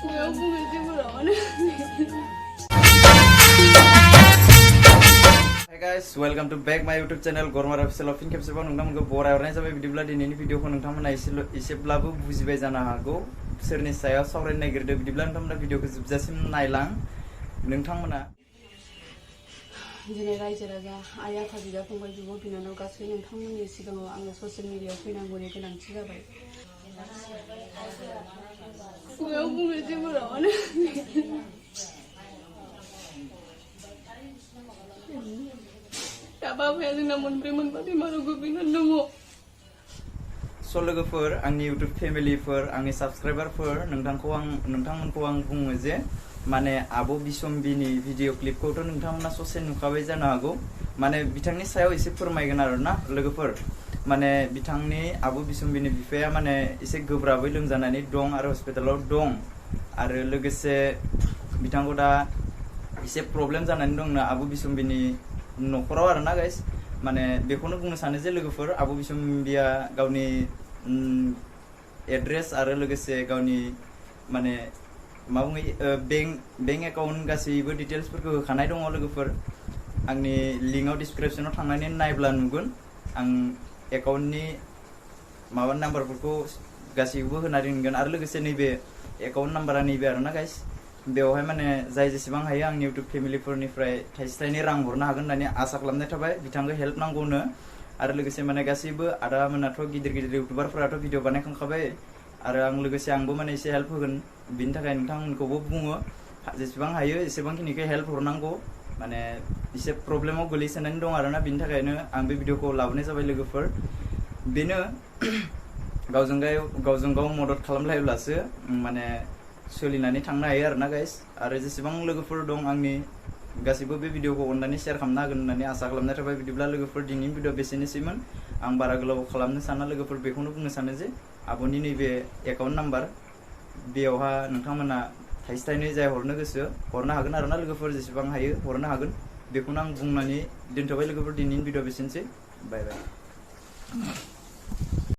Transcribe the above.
Hey guys, welcome to back my YouTube channel Gormara official of Income Seven. नोंथांमोनखौ बराय हरनाय जाबाय बिदिब्ला दिनैनि भिडिअखौ नोंथांमोना एसेब्लाबो बुजिबाय जानो हागौ सोरनि सायाव सावरायनो नागिरदों बिदिब्ला नोंथांमोना भिडिअखौ जोबजासिम नायलां नोंथांमोना दिनै रायजो राजा आइ आफा बिदा फंबाय बिब' बिनानाव गासै नोंथांमोननि सिगाङाव आङो ससियेल मिडियायाव फैनांगौनि गोनांथि जाबाय खुगायाव बुंनो जेबो रावानो दा बाबाया जोंना मोनब्रै मोनबा बेमाराव गोग्लैनानै दङ स' लोगोफोर आंनि इउटुब फेमिलिफोर आंनि साबस्क्राइबारफोर नोंथांमोनखौ आं बुङो जे माने आब' बिसम्बिनि भिडिअ क्लिपखौथ' नोंथांमोना ससे नुखाबाय जानो हागौ माने बिथांनि सायाव एसे फोरमायगोन आरोना लोगोफोर माने बिथांनि आब' बिसम्बिनि बिफाया माने एसे गोब्राबै लोमजानानै दं आरो हस्पिटालाव दं आरो लोगोसे बिथांखौ दा एसे प्रब्लेम जानानै दं आब' बिसम्बिनि न'खराव आरोना गाइस माने बेखौनो बुंनो सानो जे लोगोफोर आब' बिसम्बिया गावनि एड्रेस आरो लोगोसे गावनि माने मा बुङो बेंक एकाउन्ट गासैबो डिटेल्सफोरखौ होखानाय दङ लोगोफोर आंनि लिंकआव डिसक्रिपसनाव थांनानै नायब्ला नुगोन आं एकाउन्टनि माबा नाम्बारफोरखौ गासैखौबो होना दोनगोन आरो लोगोसे नैबे एकाउन्ट नाम्बारा नैबे आरोना गाइस बेवहाय माने जाय जेसेबां हायो आंनि इउटुब फेमिलिफोरनिफ्राय थाइसे थाइनै रां हरनो हागोन होननानै आसा खालामनाय थाबाय बिथांखौ हेल्प नांगौनो आरो लोगोसे माने गासैबो आदामोनाथ' गिदिर इउटुबारफोराथ' भिडिअ बानायखांखाबाय आरो आं लोगोसे आंबो माने एसे हेल्प होगोन बिनि थाखाय नोंथांमोनखौबो बुङो जेसेबां हायो एसेबांखिनिखौ हेल्प हरनांगौ माने एसे प्रब्लेमाव गोलैसोनानै दं आरोना बिनि थाखायनो आं बे भिडिअखौ लाबोनाय जाबाय लोगोफोर बेनो गावजों गाव मदद खालामलायोब्लासो माने सोलिनानै थांनो हायो आरोना गाइस आरो जेसेबां लोगोफोर दं आंनि गासैबो बे भिडिअखौ अननानै शेयार खालामनो हागोन होननानै आसा खालामनाय थाबाय बिदिब्ला लोगोफोर दिनैनि भिडिअ बेसेनोसैमोन आं बारा गोलाव खालामनो साना लोगोफोर बेखौनो बुंनो सानो जे आब'नि नैबे एकाउन्ट नाम्बार बेयावहा नोंथांमोना थाइसे थाइनै जाय हरनो गोसो हरनो हागोन आरोना लोगोफोर जेसेबां हायो हरनो हागोन बेखौनो आं बुंनानै दोनथ'बाय लोगोफोर दिनैनि भिडिअ बेसेनोसै बाय बाय